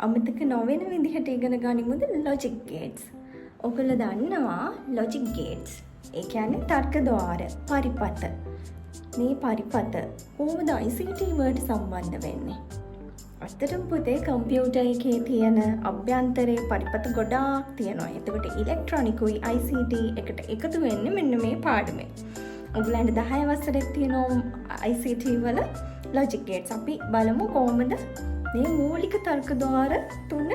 අමතක නොවන විදිහට ඉගෙන ගනිමුද ලොජික් ගේට්ස්? ඔගොල්ලෝ දන්නවා ලොජික් ගේට්ස්. ඒ කියන්නේ තර්ක ද්වාර, පරිපථ. මේ පරිපථ කොහොමද ICT වලට සම්බන්ධ වෙන්නේ? ඇත්තටම පුතේ, කම්පියුටර් එකේ තියෙන අභ්‍යන්තරයේ පරිපථ ගොඩාක් තියෙනවා. එතකොට ඉලෙක්ට්‍රොනිකුයි ICT එකට එකතු වෙන්නේ මෙන්න මේ පාඩමේ. ඔයගලන්ට 10 වසරේ තියෙනවා ICT වල ලොජික් ගේට්ස්. අපි බලමු කොහොමද මේ මූලික තර්ක ද්වාර තුන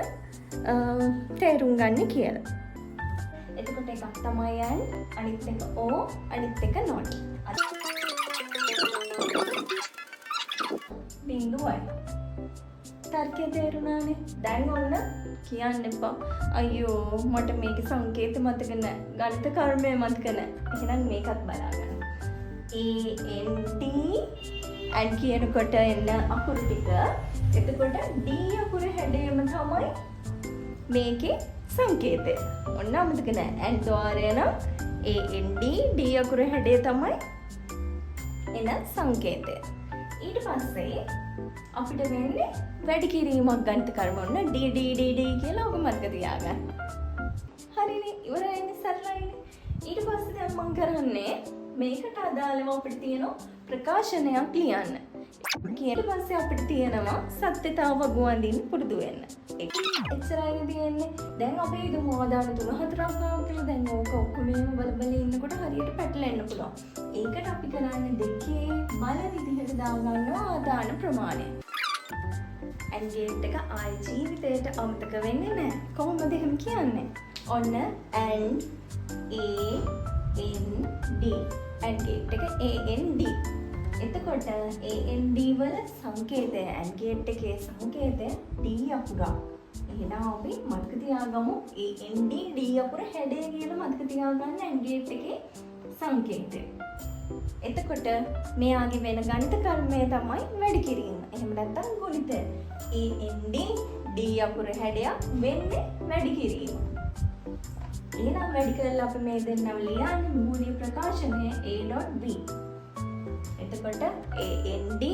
තේරුම් ගන්න කියලා. එතකොට එකක් තමයි AND, අනිත් එක OR, අනිත් එක NOT. බිඳුවයි. තර්කය තේරුණානේ. දැන් ඔන්න කියන්න එපා, අයියෝ, මට මේකේ සංකේත මතක නෑ. ගණිත කර්මය මතක නෑ. එහෙනම් මේකත් බලාගන්න. A N D, and කියනකොට එන්න අකුරු ටික. එතකොට D අකුර හැඩයම තමයි මේකේ සංකේතය. ඔන්න අමතක නෑ. AND ද්වාරය නම් A N D, D අකුර හැඩය තමයි එන සංකේතය. ඊට පස්සේ අපිට වෙන්නේ වැඩි කිරීමක් ගණිත කර්ම. ඔන්න D D D D කියලා ඔබ මතක තියාගන්න. හරිනේ, ඉවරයිනේ, සරලයිනේ. ඊට පස්සේ දැන් මං කරන්නේ මේකට අදාළව අපිට තියෙනවා ප්‍රකාශනයක් ලියන්න. ඊට පස්සේ අපිට තියෙනවා සත්‍යතාව වගු අඳින්න පුරුදු වෙන්න. එච්චරයිනේ තියෙන්නේ. දැන් අපි හිතමු ආදාන තුන හතරක් ආවා කියලා. දැන් ඕක ඔක්කොම එහෙම බල බල ඉන්නකොට හරියට පැටලෙන්න පුළුවන්. ඒකට අපි කරන්නේ දෙකේ බල විදිහට දාගන්නවා ආදාන ප්‍රමාණය. ඇන්ඩ් ගේට් එක ආයි ජීවිතේට අමතක වෙන්නේ නැහැ. කොහොමද එහෙම කියන්නේ? ඔන්න AND A N D, AND gate එක A N D. එතකොට A N D වල සංකේතය, AND gate එකේ සංකේතය D අකුරක්. එහෙනම් අපි මතක තියාගමු A N D, D අකුර හැඩය කියලා මතක තියාගන්න AND gate එකේ සංකේතය. එතකොට මෙයාගේ වෙන ගණිත කර්මය තමයි වැඩි කිරීම. එහෙම නැත්නම් ගුණිතය. A N D, D අකුර හැඩයක් වෙන්නේ වැඩි කිරීම. එහෙනම් වැඩි කරලා අපි මේ දෙන්නව ලියන්නේ මූල්‍ය ප්‍රකාශනය A.B. එතකොට A N D,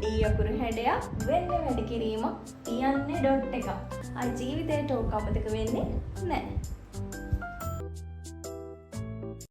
D අකුරු හැඩයක් වෙන්නේ වැඩි කිරීම, තියන්නේ ඩොට් එකක්. ආ ජීවිතේට ඕක අමතක වෙන්නේ නැහැ.